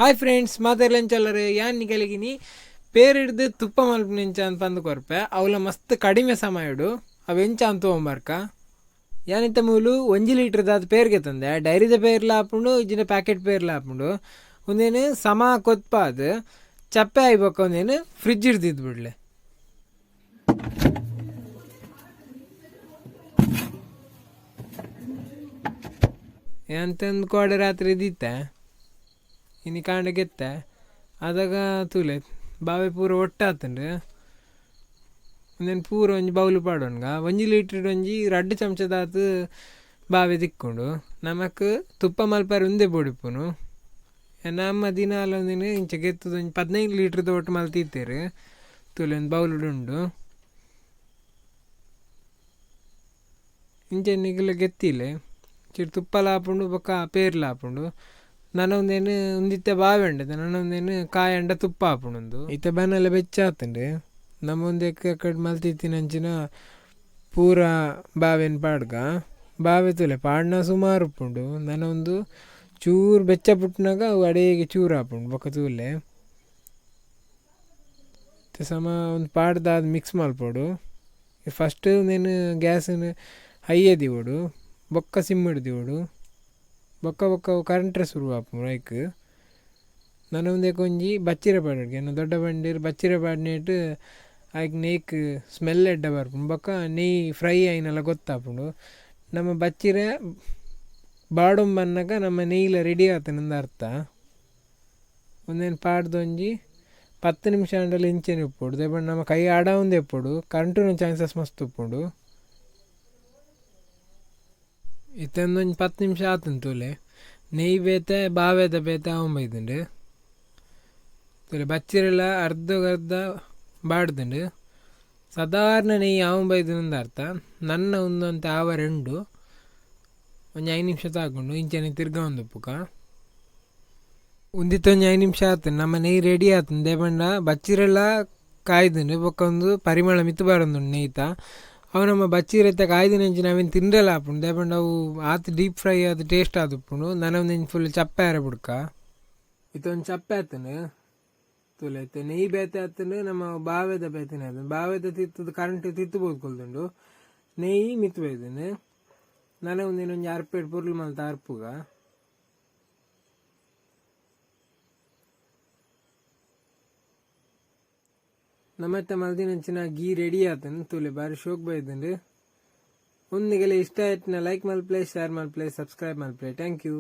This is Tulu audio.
ಹಾಯ್ ಫ್ರೆಂಡ್ಸ್, ಮಾತೆರ್ಲ ಯಾನ್ ನಿಕಲೆಗಿನಿ ಪೇರಿಡ್ದು ತುಪ್ಪ ಮಲ್ಪುನೆಂಚ ಅಂದ್ ಪಂದ್ ಕೊರ್ಪೆ. ಅವಲ ಮಸ್ತ್ ಕಡಿಮೆ ಸಮಯಡು ಅವು ಎಂಚ ಅಂತ ತೂವೊಂಬರ್ಕ. ಯಾನಿತ್ತ ಮೂಲು 1 ಲೀಟರ್ ದಾತ್ ಪೇರ್ಗೆ ತಂದೆ, ಡೈರಿದ ಪೇರ್ಲ ಆಪುಂಡು, ಇಜ್ಜಿಂಡ ಪ್ಯಾಕೆಟ್ ಪೇರ್ಲ ಆಪುಂಡು. ಉಂದೇನು ಸಮ ಕೊತ್ಪಾದ್ ಚಪ್ಪೆ ಆಯ್ಬೊಕ್ಕ ಉಂದೇನು ಫ್ರಿಜ್ ಹಿಡ್ದಿದ್ದು ಬಿಡ್ಲೆ. ಎಂತಂದು ಕೋಡೆ ರಾತ್ರಿ ದೀತೆ, ಇನಿ ಕಾಂಡೆ ಗೆತ್ತೆ ಅದಾಗ ತೂಲೆ ಬಾವೆ ಪೂರ ಒಟ್ಟಾತುಂಡು. ಉಂದೆನ್ ಪೂರ ಒಂಜಿ ಬೌಲು ಪಾಡೊನ್ಗ. 1 ಲೀಟರ್ ಒಂಜಿ 2 ಚಮಚದಾತ್ ಬಾವೆ ತಿಕ್ಕುಂಡು. ನಮಕ್ ತುಪ್ಪ ಮಲ್ಪರೆ ಉಂದೆ ಬೋಡಿಪ್ಪುನು. ನಮ್ಮ ದಿನಾಲ ಒಂದಿನ ಇಂಚ ಗೆತ್ತದ ಒಂಜಿ 15 ಲೀಟರ್ದ ಒಟ್ಟು ಮಲ್ತಿತ್ತೇರು. ತೂಲೆ ಒಂದು ಬೌಲುಡು ಉಂಡು. ಇಂಚ ನಿಗುಲ ಗೆತ್ತಿಲೆ ಚಿರ್ ತುಪ್ಪಲ ಆಪುಂಡು ಬೊಕ್ಕ ಪೇರ್ಲ ಆಪುಂಡು. ನನ ಒಂದೇನು ಉಂದಿತ್ತೆ ಬಾವೆ ಉಂಡು, ನನ ಒಂದೇನು ಕಾಯಿ ಅಂಡ ತುಪ್ಪ ಆಪುಂಡು. ಇತ್ತೆ ಬೆನ್ನೆಲ್ಲ ಬೆಚ್ಚ ಆತುಂಡು. ನಮ್ಮ ಒಂದಕ್ಕೆ ಕಡ್ ಮಲ್ತಿತ್ತಿನಂಚಿನ ಪೂರ ಬಾವೆನ್ ಪಾಡ್ಗ. ಬಾವೆ ತೂಲೆ ಪಾಡ್ನ ಸುಮಾರು ಉಪ್ಪುಂಡು. ನನ ಒಂದು ಚೂರು ಬೆಚ್ಚ ಪುಟ್ಟನಾಗ ಅವು ಅಡೇಗೆ ಚೂರು ಆಪುಂಡು. ಬೊಕ್ಕ ತೂಲೆ ಸಮ ಒಂದು ಪಾಡ್ದಾದ್ ಮಿಕ್ಸ್ ಮಲ್ಪೊಡು. ಫಸ್ಟ್ ಒಂದೇನು ಗ್ಯಾಸನ್ನು ಹೈಯೇ ದೀವೊಡು, ಬೊಕ್ಕ ಸಿಮ್ ದೀವೊಡು, ಬೊಕ್ಕ ಬೊಕ್ಕ ಕರೆಂಟ್ರೆ ಶುರು ಆಪುಂಡು ಐಕ್. ನನ ಉಂದೆಕ್ ಒಂಜಿ ಬಚ್ಚಿರೆ ಪಾಡೊಡು. ಎನ್ನ ದೊಡ್ಡ ಬಂಡೀರ್ ಬಚ್ಚಿರೆ ಪಾಡ್ನೇಟ್ ಐಕ್ ನೇಕ್ ಸ್ಮೆಲ್ ಎಡ್ಡೆ ಬರ್ಪುಂಡು, ಬೊಕ್ಕ ನೆಯ್ ಫ್ರೈ ಆಯಿನೆಲ್ಲ ಗೊತ್ತಾಪುಂಡು. ನಮ್ಮ ಬಚ್ಚಿರೆ ಬಾಡೊಂಬನ್ನಗ ನಮ್ಮ ನೆಯ್ಲ ರೆಡಿ ಆತುಂಡು ಅರ್ಥ. ಉಂದೆನ್ ಪಾಡ್ದೊಂಜಿ 10 ನಿಮಿಷ ಆಂಡಲ ಇಂಚೆನೆ ಉಪ್ಪೊಡು. ದಾಯೆ ನಮ್ಮ ಕೈ ಆಡಾವೊಂದೇ ಉಪ್ಪೊಡು, ಕರೆಂಟುನ ಚಾನ್ಸಸ್ ಮಸ್ತ್ ಉಪ್ಪುಂಡು. ಇತ್ತೆ ಒಂದೊಂಜಿ 10 ನಿಮಿಷ ಆತುಂಡು ತೂಲೆ. ನೆಯ್ ಬೇತೆ ಬಾವೆದ ಬೇತೆ ಆವೊಂಬೈದುಂಡು. ತೂಲೆ ಬಚ್ಚಿರೆಲ ಅರ್ಧಗರ್ಧ ಬಾಡ್ದುಂಡು. ಸಾಧಾರಣ ನೆಯ್ಯಿ ಆವೊಂಬೈದುಂಡು ಅರ್ಥ. ನನ್ನ ಉಂದೊಂತೆ ಆವರೆ ಉಂಡು. ಒಂಜಿ 5 ನಿಮಿಷ ತಾಗುಂಡು. ಇಂಚನೆ ತಿರ್ಗಾವೊಂದು ಉಪ್ಪುಕ. ಉಂದಿತ್ತೆ ಒಂಜಿ 5 ನಿಮಿಷ ಆತುಂಡು. ನಮ್ಮ ನೆಯ್ ರೆಡಿ ಆತುಂಡು. ದಾಯೆ ಪಂಡ ಬಚ್ಚಿರೆಲ ಕಾಯ್ದುಂಡು, ಬೊಕ್ಕ ಒಂದು ಪರಿಮಳ ಮಿತ್ತ್ ಬರೊಂದುಂಡು ನೆಯ್ತ. ಅವು ನಮ್ಮ ಬಚ್ಚಿರೆತ್ತ ಕಾಯ್ದಿನಂಚಿನ ಅವೆನ್ ತಿಂಡ್ರೆಲ ಆಪುಂಡು. ದಾಯೆ ಪಂಡ ಅವು ಆತ್ ಡೀಪ್ ಫ್ರೈ ಆದ್ ಟೇಸ್ಟ್ ಆದುಪ್ಪುಂಡು. ನನ ಒಂದೊಂಜಿ ಫುಲ್ ಚಪ್ಪೆ ಆರೆ ಬುಡ್ಕ. ಇತ್ತೆ ಒಂಜಿ ಚಪ್ಪೆ ಆತುಂಡು. ತೂಲೆ ಇತ್ತೆ ನೆಯ್ ಬೇತೆ ಆತುಂಡು, ನಮ್ಮ ಬಾವೆದ ಬೇತೆನೆ ಆತುಂಡು. ಬಾವೆದ ತಿತ್ತದ ಕರೆಂಟ್ ತಿತ್ತು ಬೋದ್ಕೊಲ್ದುಂಡು, ನೆಯ್ ಮಿತ್ತ್ ಬೈದುಂಡು. ನನ ಒಂದೇನು ಒಂಜಿ ಅರ್ಪೆಡ್ ಪೊರ್ಲು ಮಲ್ತ ಅರ್ಪುಗ. ನಮ್ಮತ್ತ ಮಲ್ದಿನಂಚಿನ ಗೀ ರೆಡಿ ಆತುಂಡು. ತೂಲೆ ಬಾರಿ ಶೋಕ್ ಬೈದುಂಡು. ಉಂದು ನಿಗಲೆ ಇಷ್ಟ ಆಯ್ತುನ ಲೈಕ್ ಮಲ್ಪಲೆ, ಶೇರ್ ಮಲ್ಪಲೆ, ಸಬ್ಸ್ಕ್ರೈಬ್ ಮಲ್ಪಲೆ. Thank you.